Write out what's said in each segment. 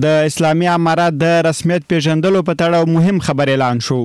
د اسلامي امارت د رسمیت پیژندلو په تړاو مهم خبر اعلان شو.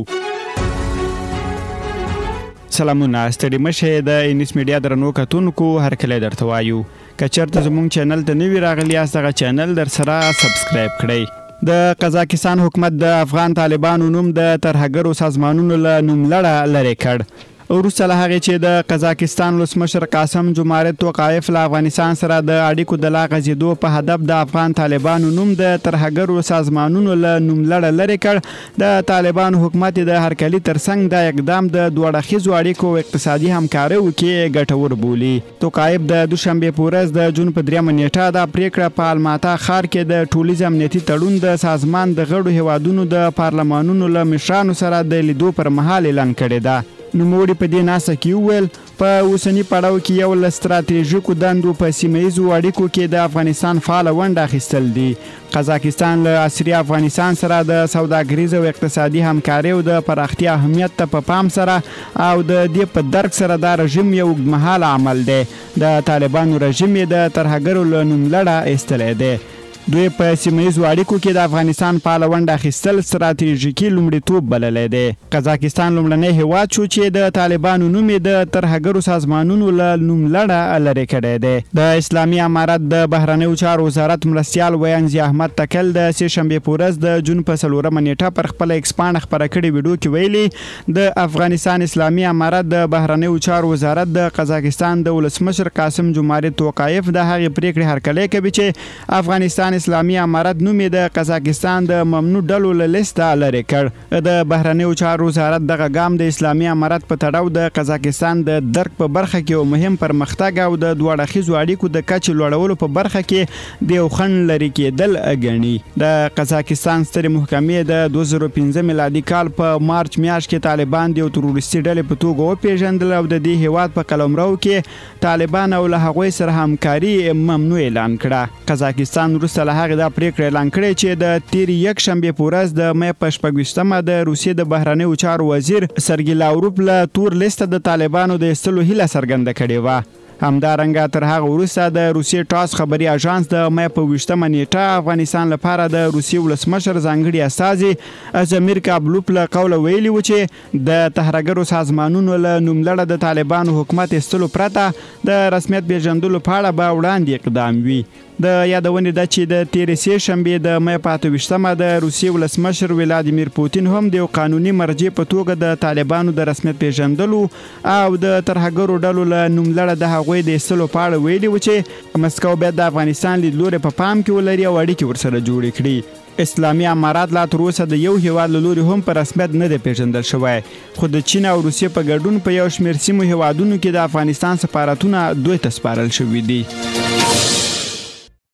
سلامونه، ستړي مشه د انیس میډیا درنو کتونکو، هرکلی درته وایو. که چېرته زمونږ چینل ته نوي راغلي یاست، دغه چینل در سره سبسکرایب کړئ. د قزاقستان حکومت د افغان طالبانو نوم د ترهګرو سازمانونو له نوملړه لرې کړ. وروسته له هغې چې د قزاقستان ولسمشر قاسم جمارت توقایف له افغانستان سره د اړیکو د لا غځېدو په هدف د افغان طالبانو نوم د ترهګرو سازمانونو له نوملړه لرې کړ، د طالبانو حکومت د هرکلي ترڅنګ دا اقدام د دوه اړخیزو اړیکو او اقتصادي همکاریو کې ګټور بولي. توقایف د دوشنبې په ورځ د جون په 3مه نېټه دا پرېکړه په الماتا ښار کې د ټولیز امنیتي تړون د سازمان د غړو هېوادونو د پارلمانونو له مشرانو سره د لیدو پر مهال اعلان کړې ده. نوموړي په دې ناسته کې وویل، په اوسني پړاو کې یو له ستراتیژیکو دندو په سیمه ییزو اړیکو کې د افغانستان فعاله ونډه اخیستل دي. قزاقستان له عصري افغانستان سره د سوداګریز او اقتصادي همکاریو د پراختیا اهمیت ته په پام سره او د دې په درک سره دا رژیم یو اوږدمهاله عمل دی. د طالبانو رژیم یې د ترهګرو له نوملړه ایستلی دی. دوی په سیمه ییزو اړیکو کې د افغانستان فعاله ونډه اخیستل ستراتیژیکي لومړیتوب بللی دی. قزاقستان لومړنی هیواد شو چې د طالبانو نوم یې د ترهګرو سازمانونو له نوملړه لرې کړی دی. د اسلامي امارت د بهرنیو چارو وزارت مرستیال ویاند ضیا احمد تکل د سې شنبې په ورځ د جون په 4مه نېټه پر خپله ایکس پاڼه خپره کړې ویډیو کې ویلي، د افغانستان اسلامي امارت د بهرنیو چارو وزارت د قزاقستان د ولسمشر قاسم جمارت توقایف د هغې پرېکړې هرکلی کوي چې افغانستان اسلامي امارت نوم یې د قزاقستان د ممنوع ډلو له لیسته لرې کړ. د بهرنیو چارو وزارت دغه ګام د اسلامي امارت په تړاو د قزاقستان د درک په برخه کې یو مهم پرمختګ او د دوه اړخیزو اړیکو د کچې لوړولو په برخه کې د یو خنډ لرې کېدل ګڼي. د قزاقستان سترې محکمې د 2005 میلادي کال په مارچ میاشت کې طالبان د یو تروریستي ډلې په توګه وپېژندل او د دې هېواد په قلمرو کې طالبان او له هغوی سره همکاري ممنوع اعلان کړه. قزاقستان وروسته له هغې دا پرېکړه اعلان کړې چې د تېرې یکشنبې په ورځ د مې په 26مه د روسیې د بهرنیو چارو وزیر سرګي لاوروف له تور لیسته د طالبانو د ایستلو هیله څرګنده کړې وه. همدارنګه تر هغه وروسته د روسیې ټاس خبري اژانس د مې په 20مه نېټه افغانستان لپاره د روسیې ولسمشر ځانګړي استازي ضمیر کابلوف له قوله ویلي و چې د ترهګرو سازمانونو له نوملړه د طالبانو حکومت ایستلو پرته د رسمیت پېژندلو په اړه به وړاندې اقدام وي. د یادونې ده چې د تېرې سې شنبې د مې په 28مه د روسیې ولسمشر ولادیمیر پوتین هم د یو قانوني مرجع په توګه د طالبانو د رسمیت پېژندلو او د ترهګرو ډلو له نوملړه د هغوی د ایستلو په اړه ویلي و چې مسکو باید د افغانستان لیدلوری په پام کې ولري او اړیکې ورسره جوړې کړي. اسلامي امارات لا تر اوسه د یو هیواد له لوري هم په رسمیت نه دی پېژندل شوی، خو د چین او روسیې په ګډون په یو شمېر سیمو هیوادونو کې د افغانستان سفارتونه دوی ته سپارل شوي دي.